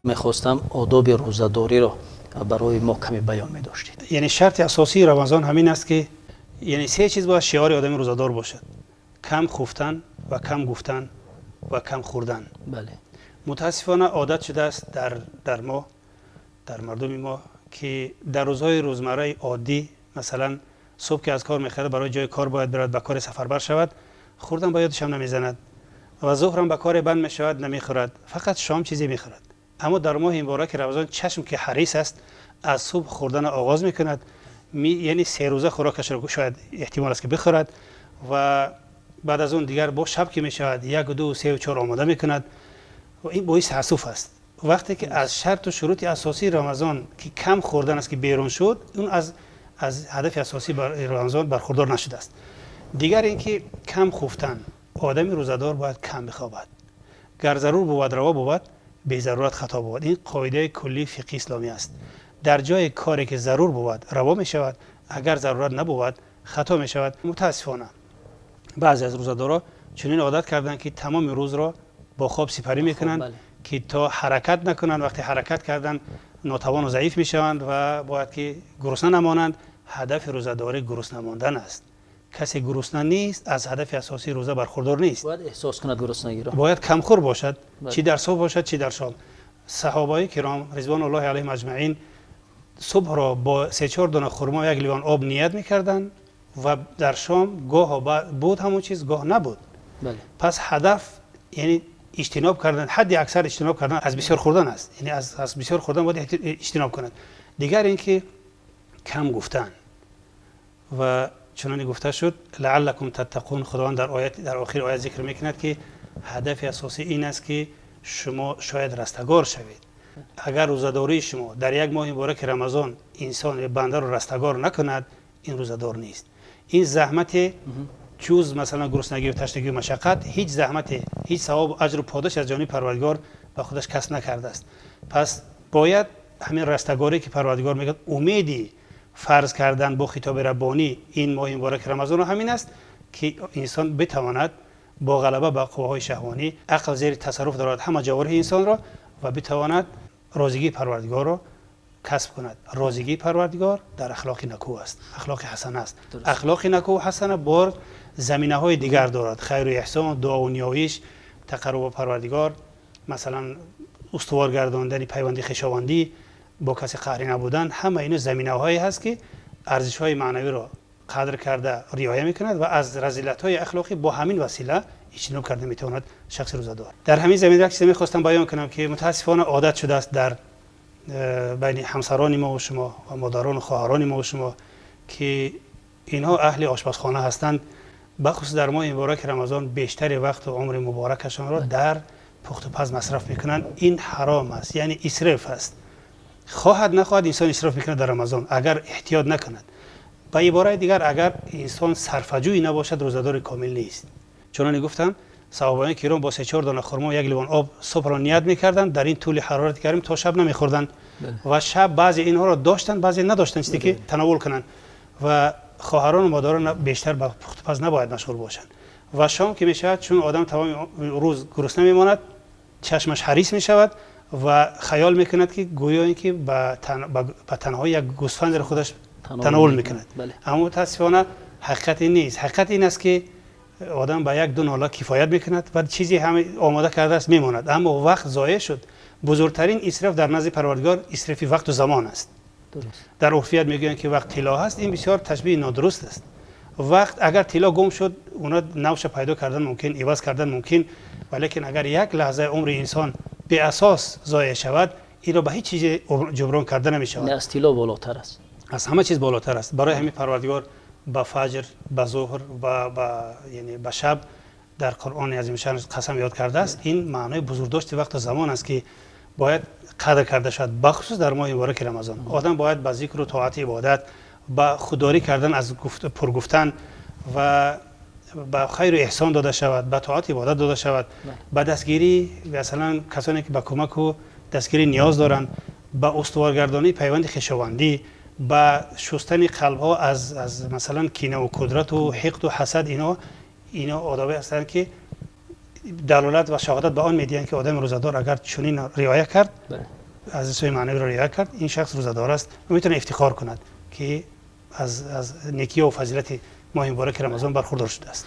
Мехостам одоби рӯзадориро барои мо каме баён медоштед. Яъне шарти асосии Рамазон ҳамин аст, ки яъне се чиз бояд шиори одами рӯзадор бошад: кам хуфтан ва кам гуфтан ва кам хӯрдан. Бале. Мутаассифона одат шудааст дар мо, дар мардуми мо, ки дар рӯзҳои рӯзмарраи оддӣ, масалан субҳ ки аз кор мехӯрад, барои ҷои кор бояд биравад, ба кори сафарбар шавад, хӯрдан ба ёдашам намезанад ва зуҳрам ба коре банд мешавад, намехӯрад, фақат шом чизе мехӯрад. Аммо дар моҳи мубораки Рамазон чашм ки ҳарис аст, аз субҳ хӯрданро оғоз мекунад, яъне се рӯза хӯрокашро шояд эҳтимол аст ки бихӯрад ва баъд аз он дигар бо шаб ки мешавад як, ду, се, чор омода мекунад ва ин боиси таассуф аст. Вақте ки аз шарту шурути асосии Рамазон, ки кам хӯрдан аст, ки берун шуд, он аз ҳадафи асосии Рамазон бархӯрдор нашудааст. Дигар ин ки кам хуфтан. Одами рӯзадор бояд кам бихобад. Гар зарур бувад, раво бувад, безарурат хато бувад. Ин қоидаи куллии фиқҳи исломӣ аст. Дар ҷои коре ки зарур бувад, раво мешавад, агар зарурат набувад, хато мешавад. Мутаассифона баъзе аз рӯзадорон чунин одат карданд, ки тамоми рӯзро бо хоб сипарӣ мекунанд, ки то ҳаракат накунанд. Вақте ҳаракат карданд, нотавону заиф мешаванд ва бояд ки гурусна намонанд. Ҳадафи рӯзадорӣ гурусна мондан аст. Касе гурусна нест, аз ҳадафи асосии рӯза бархӯрдор нест. Бояд эҳсос кунад гуруснагиро. Бояд камхӯр бошад, чӣ дар субҳ бошад, чӣ дар шом. Саҳобаи киром ризвонуллоҳи алайҳим аҷмаин субҳро бо се-чор дона хурмо, як ливан об ният мекарданд ва дар шом гоҳ буд ҳамон чиз, гоҳ набуд. Пас ҳадаф яъне иҷтиноб кардан, ҳадди аксар иҷтиноб кардан аз бисёр хӯрдан аст. Яъне аз бисёр хӯрдан бояд иҷтиноб кунад. Дигар ин ки кам гуфтан ва чуноне гуфта шуд, лааллакум таттақун, Худованд дар оят, дар охири оят зикр мекунад, ки ҳадафи асосӣ ин аст, ки шумо шояд растагор шавед. Агар рӯзадории шумо дар як моҳи мубораки Рамазон инсон бандаро растагор накунад, ин рӯзадор нест. Ин заҳмате ҷуз масалан гуруснагӣ ва ташнагӣ ва машаққат, ҳеҷ заҳмате, ҳеҷ савобу аҷру подош аз ҷониби Парвардигор ба худаш касб накардааст. Пас бояд ҳамин растагорӣ, ки Парвардигор мегӯяд, умеди фарз кардан бо хитоби раббонӣ ин моҳи мубораки Рамазонро ҳамин аст, ки инсон битавонад бо ғалаба ба қувваҳои шаҳвонӣ, ақл зери тасарруф дорад ҳама ҷавореҳи инсонро ва битавонад розигии Парвардигорро касб кунад. Розигии Парвардигор дар ахлоқи накӯ аст, ахлоқи ҳасана аст. Ахлоқи накӯ ҳасана бор заминаҳои дигар дорад: хайру эҳсон, дуову ниёиш, тақарруб ба Парвардигор, масалан устувор гардондани пайванди хешовандӣ, бо касе қаҳрӣ набудан. Ҳама ино заминаҳое ҳаст, ки арзишҳои маънавиро қадр карда риоя мекунад ва аз разилатҳои ахлоқӣ бо ҳамин васила иҷтиноб карда метавонад шахси рӯзадор. Дар ҳамин замина як чизе мехостам баён кунам, ки мутаассифона одат шудааст дар байни ҳамсарони мо ва шумо ва модарону хоҳарони мо ва шумо, ки инҳо аҳли ошпазхона ҳастанд, бахусус дар моҳи мубораки Рамазон бештари вақту умри муборакашонро дар пухту паз масраф мекунанд. Ин ҳаром аст, яъне исроф аст. Хоҳад нахоҳад инсон исроф мекунад дар Рамазон, агар эҳтиёт накунад. Ба ибораи дигар, агар инсон сарфаҷӯй набошад, рӯзадори комил нест. Чуноне гуфтам, саҳобаи киром бо се-чор дона хурмо, як ливан об субҳро ният мекарданд, дар ин тӯли ҳарорати гарм то шаб намехӯрданд ва шаб баъзе инҳоро доштанд, баъзе надоштанд, чизе ки танаввул кунанд. Ва хоҳарону модарон бештар ба пухтупаз набояд машғул бошанд. Ва шом ки мешавад, чун одам тамоми рӯз гурусна мемонад, чашмаш ҳарис мешавад ва хаёл мекунад, ки гӯё ин ки ба танҳои як гӯсфандро худаш танаввул мекунад. Аммо мутаассифона ҳақиқат ин нест. Ҳақиқат ин аст, ки одам ба як ду нола кифоят мекунад ва чизе ҳама омода кардааст мемонад. Аммо вақт зоеъ шуд. Бузургтарин исроф дар назди Парвардигор исрофи вақту замон аст. Дар урфият мегӯянд, ки вақт тилло ҳаст. Ин бисёр ташбеҳи нодуруст аст. Вақт агар тилло гум шуд, уна навша пайдо кардан мумкин, иваз кардан мумкин, валекин агар як лаҳзаи умри инсон беасос зоеъ шавад, инро ба ҳеҷ чизе ҷуброн карда намешавад. Аз тилло болотар аст. Аз ҳама чиз болотар аст. Барои ҳамин Парвардигор ба фаҷр, ба зуҳр ва яъне ба шаб дар Қуръони азимушшаън қасам ёд кардааст. Ин маънои бузургдошти вақту замон аст, ки бояд қадр карда шавад, бахусус дар моҳи мубораки Рамазон. Одам бояд ба зикру тоати ибодат, ба худдорӣ кардан аз пургуфтан ва ба хайру эҳсон дода шавад, ба тоати ибодат дода шавад, ба дастгирӣ масалан касоне ки ба кӯмаку дастгирӣ ниёз доранд, ба устуворгардонии пайванди хешовандӣ, ба шустани қалбҳо аз масалан кинаву кудрату ҳиқду ҳасад. Ино одобе ҳастанд, ки Далолат ва шаҳодат ба он медиҳанд, ки одами рӯзадор агар чунин риоя кард, аз сӯи маънавиро риоя кард, ин шахс рӯзадор аст ва метавонад ифтихор кунад, ки аз некию фазилати моҳи мубораки Рамазон бархурдор шудааст.